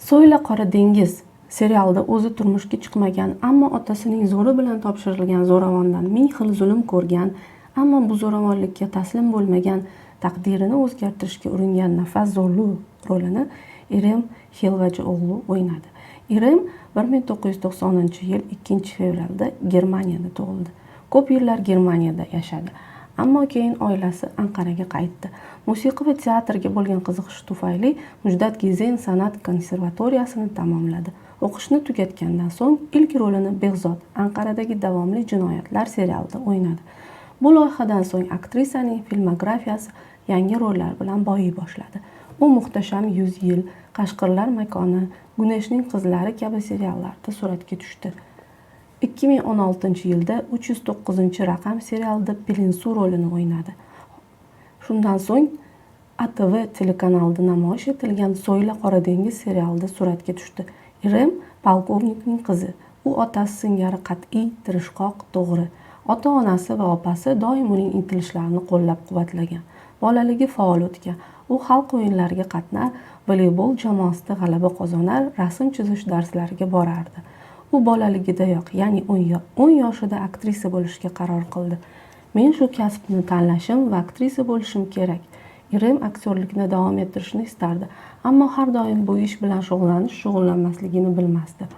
So'yla Qora dengiz serialida o'zi turmushga chiqmagan, ammo otasining zo'ri bilan topshirilgan zo'ravondan ming xil zulm ko'rgan, ammo bu zo'ravonlikka taslim bo'lmagan, taqdirini o'zgartirishga uringan Nafas Zorlu rolini Irem Xelvacıoğlu o'ynadi. Irem 1990-yil 2-fevralda Germaniyada tug'ildi. Ko'p yillar Germaniyada yashadi, ammo keyin oilasi Anqaraga qaytdi. Musiqa va teatrga bo'lgan qiziqishi tufayli Mujdat Gezen san'at konservatoriyasini tamomladi. O'qishni tugatgandan so'ng ilk rolini Behzod Anqaradagi davomli jinoyatlar serialida o'ynadi. Bu loyihadan so'ng aktrisaning filmografiyasi yangi rollar bilan boyiy boshladi. U Muhtasham yuz yil, Qashqirlar makoni, Guneshning qizlari kabi seriallarda suratga tushdi. 2016-yilda 309-raqam serialida Pelinsu rolini o'ynadi. Shundan so'ng ATV telekanalida namoyish etilgan So'yla Qora dengiz serialida suratga tushdi. Irem polkovnikning qizi. U otasi singari qat'iy, tirishqoq, to'g'ri. Ota-onasi va opasi doim uning intilishlarini qo'llab-quvvatlagan. Bolaligi faol o'tgan. U xalq o'yinlariga qatnar, voleybol jamoasida g'alaba qozonar, rasm chizish darslariga borardi. U bolaligidayoq, ya'ni 10 yoshida aktrisa bo'lishga qaror qildi. Men shu kasbni tanlashim va aktrisa bo'lishim kerak. Irem aktyorlikni davom ettirishni istardi, ammo har doim bu ish bilan shug'ullanish shug'ullanmasligini bilmasdi.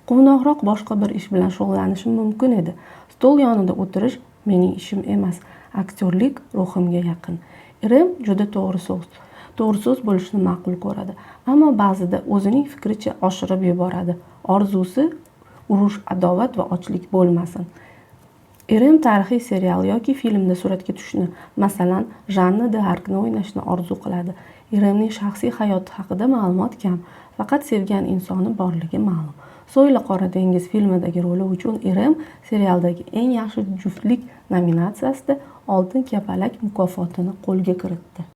Quvnoqroq boshqa bir ish bilan shug'ullanishim mumkin edi. Stol yonida o'tirish mening ishim emas. Aktyorlik ruhimga yaqin. Irem juda to'g'ri so'z bo'lishni ma'qul ko'radi, ammo ba'zida o'zining fikricha oshirib yuboradi. Orzusi urush, adovat va ochlik bo'lmasin. Irem tarixiy serial yoki filmda suratga tushishni, masalan, Janna de Arkni o'ynashni orzu qiladi. Iremning shaxsiy hayoti haqida ma'lumot kam, faqat sevgan insoni borligi ma'lum. So'yla Qora dengiz filmidagi roli uchun Irem serialdagi eng yaxshi juftlik nominatsiyasida Oltin kapalak mukofotini qo'lga kiritdi.